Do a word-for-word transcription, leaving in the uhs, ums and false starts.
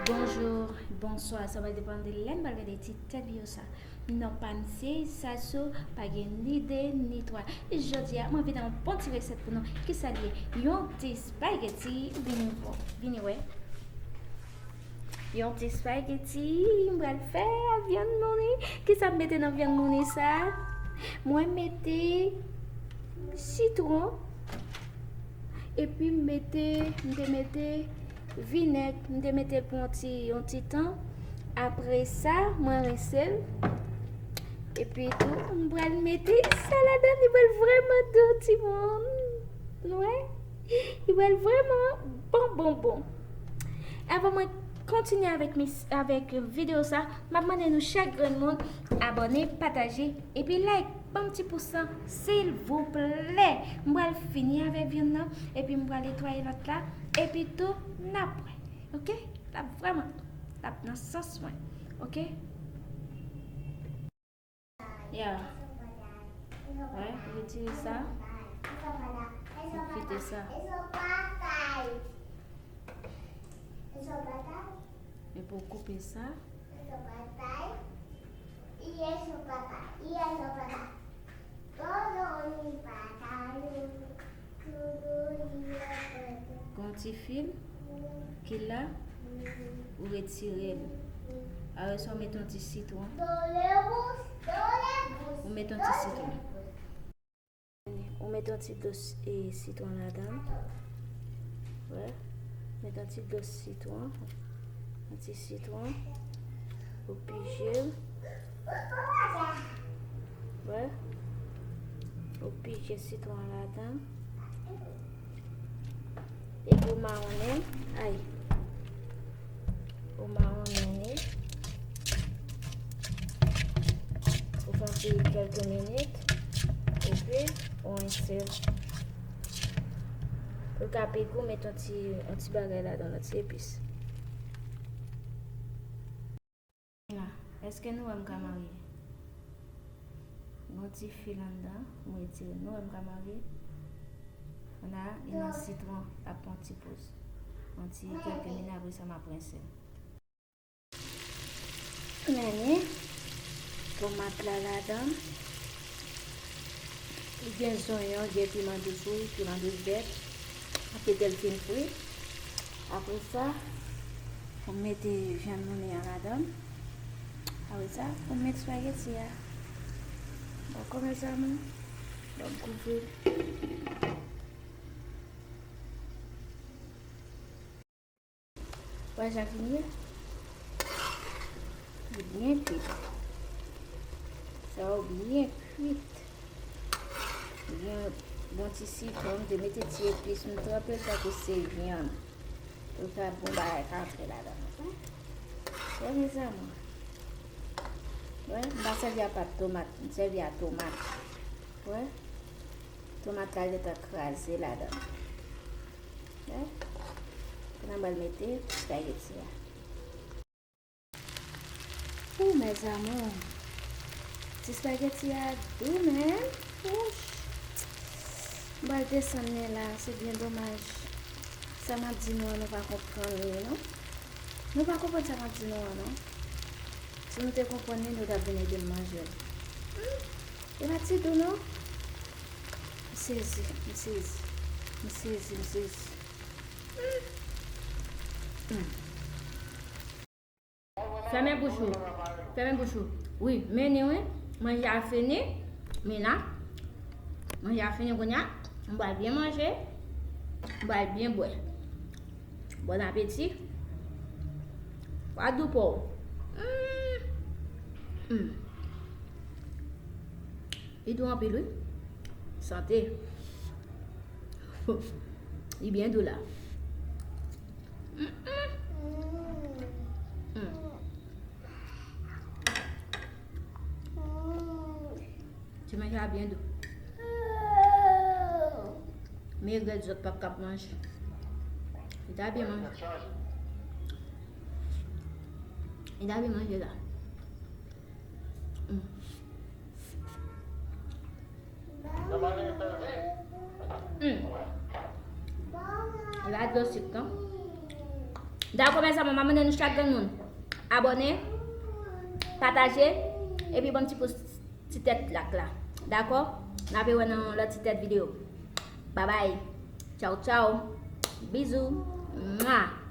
Bonjou, bonswa, sa va depann de lè n pral gade ti tèt videyo sa. Non pa m se Sassou, pa gen ni de, ni twa. E jodi a, mwen vin ak yon bon ti resèt pou nou. Kisa l ye? Yon ti espageti, vini wè, vini wè. Yon ti espageti, m pral fè ak vyann mouni. Kisa m mete nan vyann mouni sa? Mwen mete sitwon, epi m mete, m te mete vinèg, m te mete l pou yon ti, yon ti tan. Apre sa, mwen rense l. Epi tou, m pral mete sa ladan, li pral vrèman dou, timoun. Nou wè? Li pral vrèman bon, bon, bon. Avan mwen kontinye avèk mis-, avèk videyo sa, m ap mande nou chak grenn moun abòne, pataje, epi like. Ban m ti pous lan, silvouplè. M pral fini avèk vyann nan, epi m pral netwaye lòt la, epi tou, n ap wè. Oke? L ap vrèman, l ap nan sans mwen. Oke? Ya. Wè, retire sa. Pwofite sa. Epi w koupe sa. Gon ti fil ki la, ou retire l. Apre sa, ou met yon ti sitwon. Ou met yon ti sitwon. Ou met yon ti dlo s-, e, sitwon ladan l. Wè. Met yon ti dlo sitwon. Yon ti sitwon. Ou pije l. Wè. Ou pije sitwon ladan l. Epi w mawonnen. Ay. Ou mawonnen li. Ou fè l kèlke minit. Epi, ou rense l. Pou l ka pi gou, met yon ti, yon ti bagay ladan l, yon ti epis. La, èske nou wè m ka marye? Gon ti fil anndan, m retire l. Nou wè m ka marye? La, e nan sitwon, l ap pran ti poz. Yon ti kèlke minit, apre sa, m ap rense l. Men li, tomat la ladan. Li gen zonyon, gen piman dous, wi, piman dous vèt. Apre l fin fri. Apre sa, ou mete vyann mouni an ladan. Apre sa, ou met espageti a. Dakò, mezanmi? Bon, m kouvri l. Wè jan vin ye? Li byen kwit. Sa yo byen kwit. Byen bon ti sitwon, m te mete ti epis, m tranpe l tankou se vyann. Pou l ka bon bagay ka antre ladan l. Wè, mezanmi. Wè, m pa sèvi a pat tomat, m sèvi a tomat. Wè. Tomat la gentan kraze ladan l. Wè. Kounye a m pral mete espageti a. Ou, mes amours. Ti espageti a dou, men. Ouch. M pral desann li la, se byen domaj. Sa m ap di nou an, nou pa konprann li, non. Nou pa konprann sa m ap di nou an, non. Si nou te konprann li, nou t ap vin ede m manje l. Hmm. E pa ti dou, non. M sezi, m sezi. M sezi, m sezi. Hmm. Hmm. Fèmen bouch ou. Fèmen bouch ou. Wi, men ni, wi. Manje a fini. Men la. Manje a fini kounye a. M pral byen manje. M pral byen bwè. Bon apeti. Wadou pou ou. Mm. Mm. Li dou anpil, wi. Sante. Li byen dou la. Mm, mm. Mm. Ti manje a byen dou. Men regrèt zòt p ap kab manje. Li ta byen manje. Li ta byen manje la. Mm. Mm. Li pa dlo sik, non? Dakò, mezanmi, m ap mande nou chak grenn moun abòne, pataje, epi ban m ti pous ti tèt lak la. Dakò? N ap wè nan lòt ti tèt videyo. Babay. Tchaw, tchaw. Bizou. Mwa.